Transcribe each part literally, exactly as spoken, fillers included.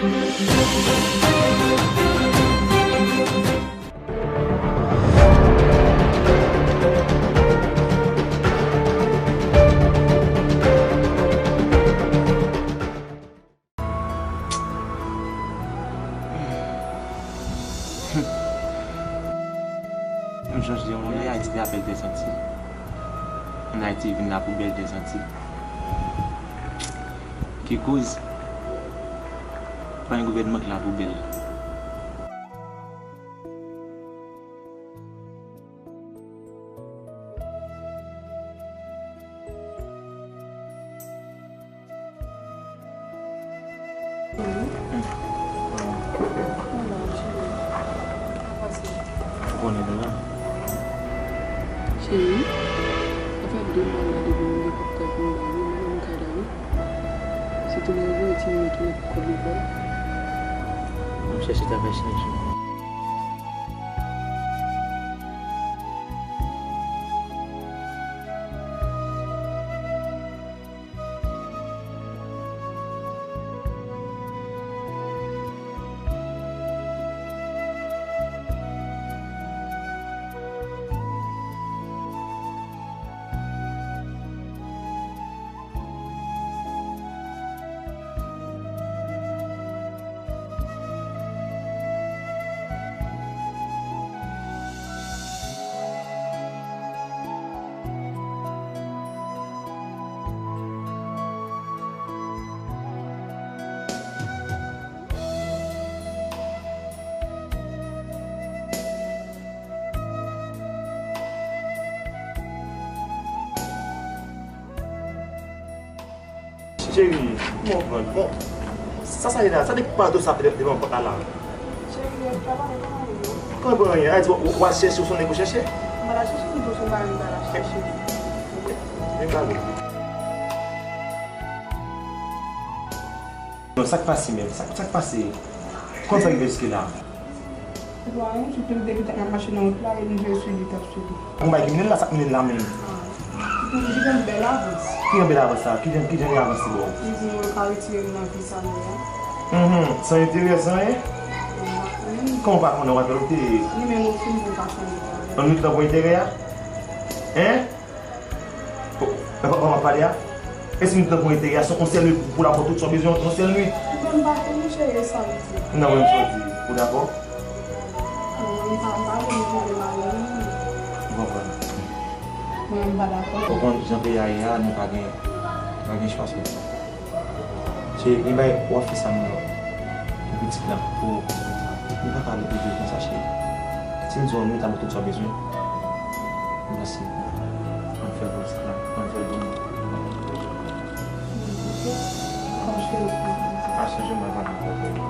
M sonje yon lè Ayiti te apèl tè santi. Ann Ayiti vin lapoubèl tè santi. Ki koz? Pa gen gouvènman k lapoubèl. Ou konnen nou la. Cheri, sa fè de mwa la depi m gen kòb kay pou m ba ou, mwen menm m ka ba ou. Sitou lè yo voye timoun yo tounen pou kòb lekòl. M ap chèche travay chak jou. Cheri, m konprann. Bon, sa sa ye la? Sa te pa dosye ap devan pòt la la. Cheri, yo pa pale pa anyen. Kòman pa anyen? A di w, w al chèche, w sonnen pou chèche? M pa ta chèche, m tou sou mari m pa ta chèche. Vin pale. Non, sa k pase menm? Sa, sa k pase? Kòman sa rive jiske la? Ou pa wè, sou tout depi tan m ap mache nan wout la, e m jwe sou li, t ap sou li. Yon bagay ki mennen l la, sa k mennen l la menm? Li gen bèl avans. Ki yon bèl avans sa? Ki jan, ki jan li avanse bò? Li di mwen ka retire m nan vi sa nou ye a. Mhm. San enterè, san anyen? Kòman w pa konnen, w pa fè l te? Li menm ofri m pou m pa chanje. An nou tan pou enterè a? Hein? Bon, e pa, pa, pa pale a. E si nou t nan pran enterè a, se yon sèl nwit pou, pou l ap ba w tout sa w bezwen, yon sèl nwit. Mwen m pa fini cheri sa w di. Non, mwen m soti. Ou dakò? Non, m pa, m pa vle m vle mal non. M konprann. Mwen m pa dakò. Ou konn jan peyi a ye a, nou pa gen, pa gen chwa soti. Se, li bay w ap fè sa nou, pou pitit la, pou, nou pa ka ale pou jwe konsa, cheri. Si l di w yon nwit, al tout sa w bezwen. Mèsi. Ann fè l pou pitit la, ann fè l pou nou. Pa sonje m, pa pale ankò.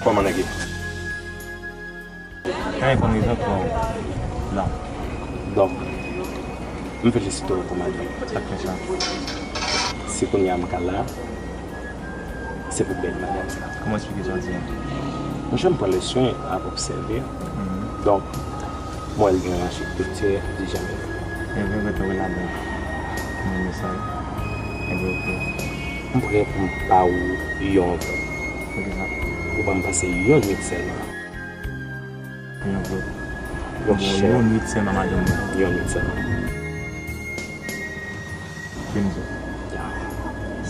Kòman nèg yo? Anyen konn rezon pou la. Donk, m felisite w pou madanm. Sa k fè sa? Si kounye a m ka la, se pou bèl madanm sa. Kòman eksplike sa w di a? Monchè, m pran le swen ap obsève. Mhm. Donk, m wè l gen yon achèt de tè, di janm. Enben, mwen tou wè ladan. Mwen mesaj. Enben, ok. M prè pou m ba ou yon anvlòp. Poukisa? Ou ban m pase yon nwit sèlman. Yon anvlòp. Monchè. Yon nwit sèlman, madanm mwen. Yon nwit sèlman. Kenzo.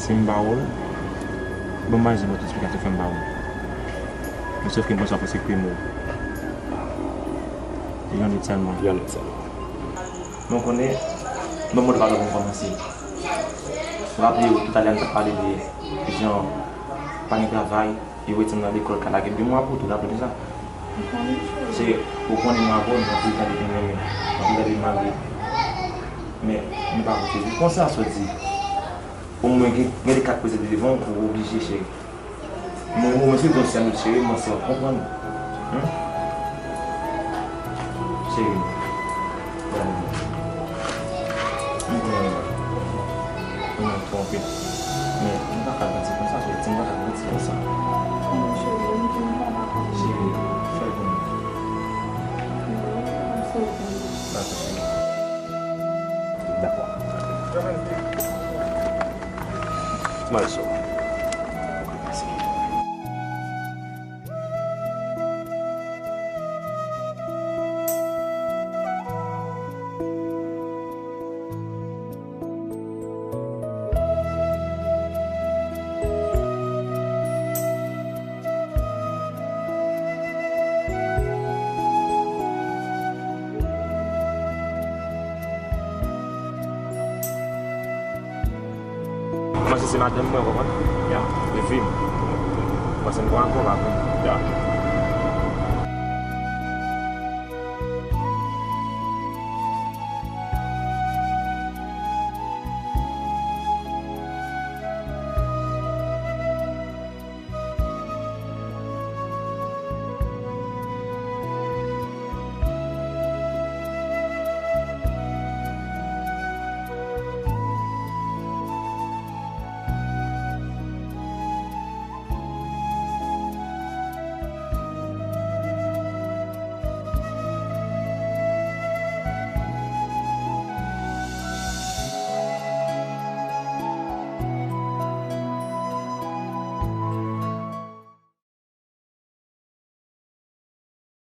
Si m ba ou l, bon, m pa janm gen lòt esplikasyon fè m ba ou l. Men sòf ke m konsa pou sekre mo. Yon nwit sèlman. Yon nwit sèlman. Men w konnen, ban m mòd padon pou m kòmanse. Raple w, talè a n t ap pale de jan pa gen travay, yo retire m nan lekòl, ka lage m de mwa pou tou, raple w de sa. Se, ou konnen mwen avè w, nou anpil tan depi n renmen, anpil tan depi n marye. Men, nou pa pote vi konsa, sa w di. Omwen, gen, gen de kat prezante devan w, ou oblije, cheri. Mwen, mwen, mwen se yon sèl cheri, mwen se w konprann. Humm? Cheri, gade mwen. Mwen konnen mwen, mwen twonpe. Men, mwen pa ka grandi konsa, cheri. Mwen pa ka grandi konsa. Cheri, fè l pou mwen. Dakò, cheri. Dakò. Mal so. Kòmanse se madanm mwen, konprann? Ya, e fi m. Kòmanse m pran akò, pa vre? Ya.